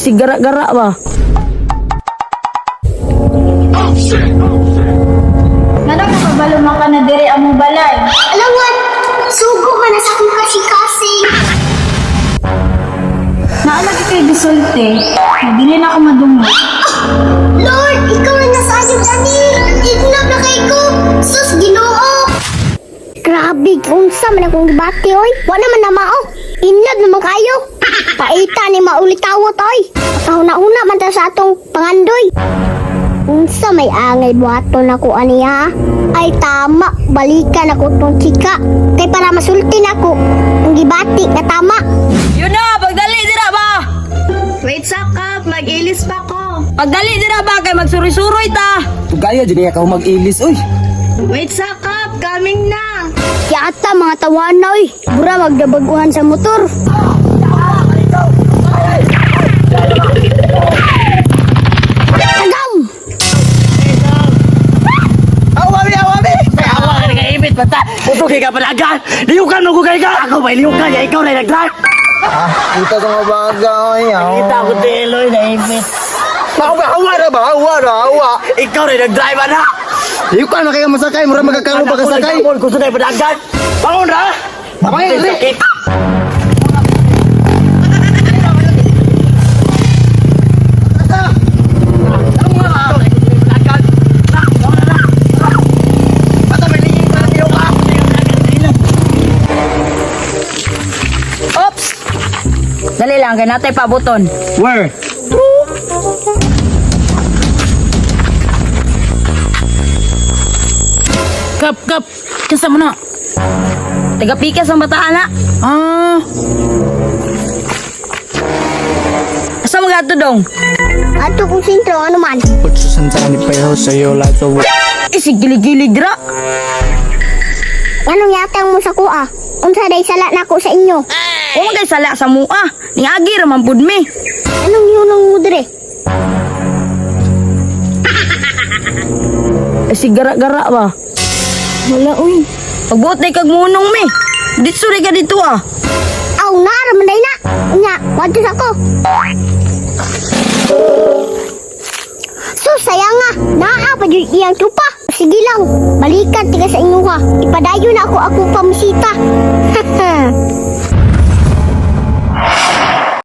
Isig gara-gara ba? Ngano nakabalo man ka na diri among balay? Alangan, sugo man na sa akong kasing-kasing. Naa lagi kay gisulti. Dili na ako madungog. Lord, ikaw na nasayod ani. Ignab na kay ko. Sus, Ginoo. Grabe, unsa man akong gibati oy. Wa naman na mao. Inlove naman kayo. Paita ni maulitawot oy. Kahuna-una man ta sa atong pangandoy. Unsa may angay buhaton nako aniya? Ay tama, balikan ako tong chika. Kay para masulti nako ang gibati nga tama. Yun na, pagdali dira ba? Wait sa kap, mag-ilis pa ko. Pagdali dira ba kay magsuroy-suroy ta. Tugaya dyan niya ka mag-ilis, uy. Wait sa kap, coming na. Yata mga tawana oy. Bura magdabaguhan sa motor. Tagam! Awami, awami! Awa ka na kaibit, bata! Puto kay ka palagan! Liyukan mo ko kay ka! Ako ba, liyukan niya, ikaw na nag-drive! Ah, kita sa mga baga, oy. Kita ko tiloy, naibit. Ako ba, awa na ba? Awa na, awa. Ikaw na nag-drive, ana! Liyukan na kayo masakay, mura magkakaroon pa kasakay. Gusto na palagan! Bangon ra! Bangon, dali. Ops! Dali lang kay natay pabuton. Where? Kap, kap. Kinsa mo na? Taga pikas ang bataan na. Ah, Asa mo gadto dong? Ato kong sentro, ano man? 我只想在你背后，谁又来做我？ Isig gili-gili dira. Anong yatang mo sa kuha? Unsa day sala nako sa inyo? Wa man kay sala sa mua. Niagi ra man pud mi. Anong yunong mo dire? Isig gara-gara ba? Wala uy. Pagbuot day kag munong mi. Ditso day ka dito ah. Aw, nara man day na. Unya, wadto sa ko. So, sayang nga. Naa pa jud iyang tupa. Sige lang, balikan tiga sa inyo ha. Ipadayon na ako akong pamisita.